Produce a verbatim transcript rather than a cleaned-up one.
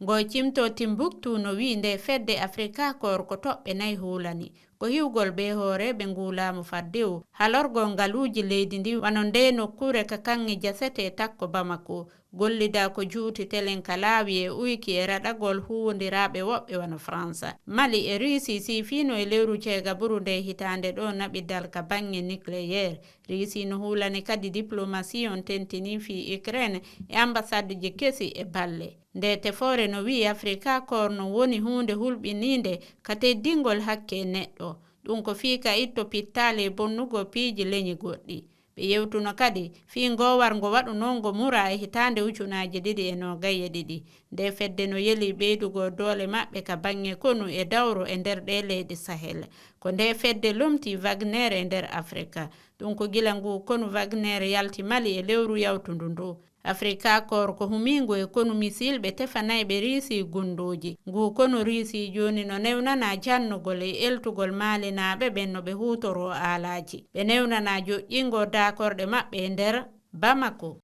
Ngo cimto Timbuktu no wi'i nde fedde Afrika Koor ko toɓɓe nayi huulani. Ko hiwgol bee hooreeɓe nguu laamu faddewu, halorgol ngaluuji leydi ndin, wano ndee nokkuure ka kaŋŋe jasetee takko Bamako, gollida ko juuti telen ka laawi e uyki e raɗagol huuwondiraaɓe woɓɓe wano Faransa. Mali e Riisi siifiino e lewru ceegaburu ndee hitaande ɗoo naɓidal ka baŋŋe nikleyeer. Riisi no huulani kadi diplomasi on tentini fii Ukraine e ambasadji kesi e balle. Ndee tefoore no wi'i Afrika Koor no woni huunde hulɓiniinde ka teddingol hakke neɗɗo. Ɗum ko fii ka itto pittaali e bonnugol piiji leñi goɗɗi. Ɓe yewtuno kadi fii ngoo warngo waɗunongo mura e hitaande ujunaaji ɗiɗi e noogay e ɗiɗi. Ndee fedde no yeli ɓeydugol doole maɓɓe ka baŋŋe konu e dawro e nder ɗee leyɗe Sahel. Ko ndee fedde lomtii Wagner e nder Afrika. Ɗum ko gila nguu konu Wagner yalti Mali e lewru yawtundu nduu. Afrika Koor ko humiingu e konu misil ɓe tefanayɓe Riisi gunndooji. Nguu konu Riisi jooni no newnanaa jannugol e eltugol Maalinaaɓe ɓen no ɓe huutoroo aalaaji. Ɓe newnanaa joƴƴingol daakorɗe maɓɓe e nder Bamako.